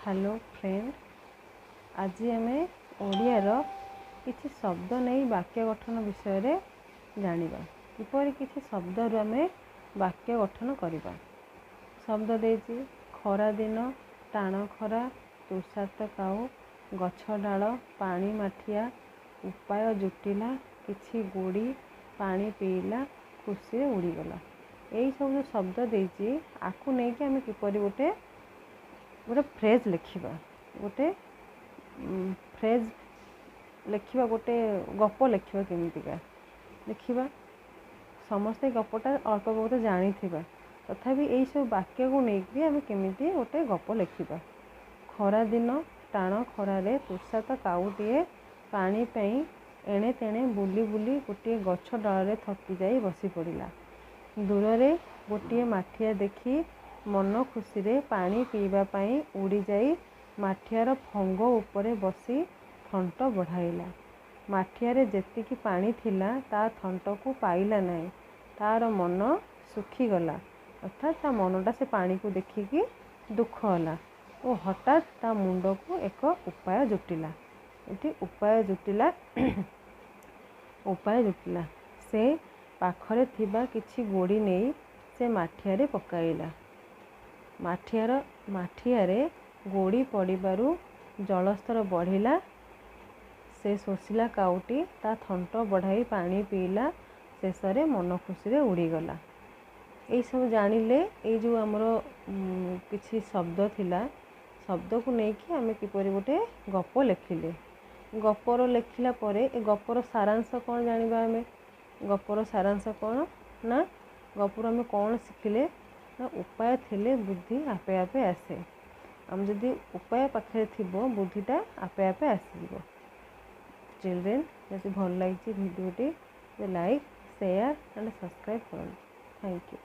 Hello friend, ଆଜି ଆମେ ଓଡ଼ିଆର କିଛି ଶବ୍ଦ ନେଇ ବାକ୍ୟ ଗଠନ ବିଷୟରେ ଜାଣିବା। କିପରି କିଛି ଶବ୍ଦରୁ ଆମେ ବାକ୍ୟ ଗଠନ କରିବା। ଶବ୍ଦ ଦେଇଛି: ଖରାଦିନ, ଟାଣ ଖରା, ତୃଷାର୍ତ୍ତ କାଉ, ଗଛ ଡାଳ, ପାଣି ମାଠିଆ, ଉପାୟ ଜୁଟିଲା, କିଛି ଗୋଡ଼ି, ପାଣି ପିଇଲା, ଖୁସିରେ ଉଡ଼ିଗଲା। ଏଇସବୁ ଯେଉଁ ଶବ୍ଦ ଦେଇଛି, ଆକୁ ନେଇକି ଆମେ କିପରି ଗୋଟେ ଫ୍ରେଜ୍ ଲେଖିବା, ଗୋଟେ ଫ୍ରେଜ୍ ଲେଖିବା, ଗୋଟେ ଗପ ଲେଖିବା, କେମିତିକା ଲେଖିବା। ସମସ୍ତେ ଗପଟା ଅଳ୍ପ ବହୁତ ଜାଣିଥିବା, ତଥାପି ଏଇସବୁ ବାକ୍ୟକୁ ନେଇକରି ଆମେ କେମିତି ଗୋଟେ ଗପ ଲେଖିବା। ଖରାଦିନ, ଟାଣ ଖରାରେ ତୃଷାର୍ତ୍ତ କାଉଟିଏ ପାଣି ପାଇଁ ଏଣେ ତେଣେ ବୁଲି ବୁଲି ଗୋଟିଏ ଗଛ ଡାଳରେ ଥକି ଯାଇ ବସି ପଡ଼ିଲା। ଦୂରରେ ଗୋଟିଏ ମାଠିଆ ଦେଖି ମନ ଖୁସିରେ ପାଣି ପିଇବା ପାଇଁ ଉଡ଼ିଯାଇ ମାଠିଆର ଫଙ୍ଗ ଉପରେ ବସି ଥଣ୍ଟ ବଢ଼ାଇଲା। ମାଠିଆରେ ଯେତିକି ପାଣି ଥିଲା, ତା ଥଣ୍ଟକୁ ପାଇଲା ନାହିଁ। ତା'ର ମନ ଶୁଖିଗଲା, ଅର୍ଥାତ୍ ତା ମନଟା ସେ ପାଣିକୁ ଦେଖିକି ଦୁଃଖ ହେଲା ଓ ହଠାତ୍ ତା ମୁଣ୍ଡକୁ ଏକ ଉପାୟ ଜୁଟିଲା। ଏଠି ଉପାୟ ଜୁଟିଲା, ଉପାୟ ଜୁଟିଲା। ସେ ପାଖରେ ଥିବା କିଛି ଗୋଡ଼ି ନେଇ ସେ ମାଠିଆରେ ପକାଇଲା। ମାଠିଆରେ ଗୋଡ଼ି ପଡ଼ିବାରୁ ଜଳସ୍ତର ବଢ଼ିଲା। ସେ ଶୋଷିଲା କାଉଟି ତା ଥଣ୍ଟ ବଢ଼ାଇ ପାଣି ପିଇଲା। ଶେଷରେ ମନ ଖୁସିରେ ଉଡ଼ିଗଲା। ଏଇସବୁ ଜାଣିଲେ, ଏଇ ଯେଉଁ ଆମର କିଛି ଶବ୍ଦ ଥିଲା, ଶବ୍ଦକୁ ନେଇକି ଆମେ କିପରି ଗୋଟେ ଗପ ଲେଖିଲେ। ଗପର ଲେଖିଲା ପରେ ଏ ଗପର ସାରାଂଶ କ'ଣ ଜାଣିବା ଆମେ। ଗପର ସାରାଂଶ କ'ଣ ନା, ଗପରୁ ଆମେ କ'ଣ ଶିଖିଲେ ନା, ଉପାୟ ଥିଲେ ବୁଦ୍ଧି ଆପେ ଆପେ ଆସେ। ଆମେ ଯଦି ଉପାୟ ପାଖରେ ଥିବ, ବୁଦ୍ଧିଟା ଆପେ ଆପେ ଆସିଯିବ। ଚିଲଡ୍ରେନ୍, ଯଦି ଭଲ ଲାଗିଛି ଭିଡ଼ିଓଟି, ଲାଇକ୍, ସେୟାର ଆଣ୍ଡ ସବସ୍କ୍ରାଇବ୍ କରନ୍ତୁ। Thank you.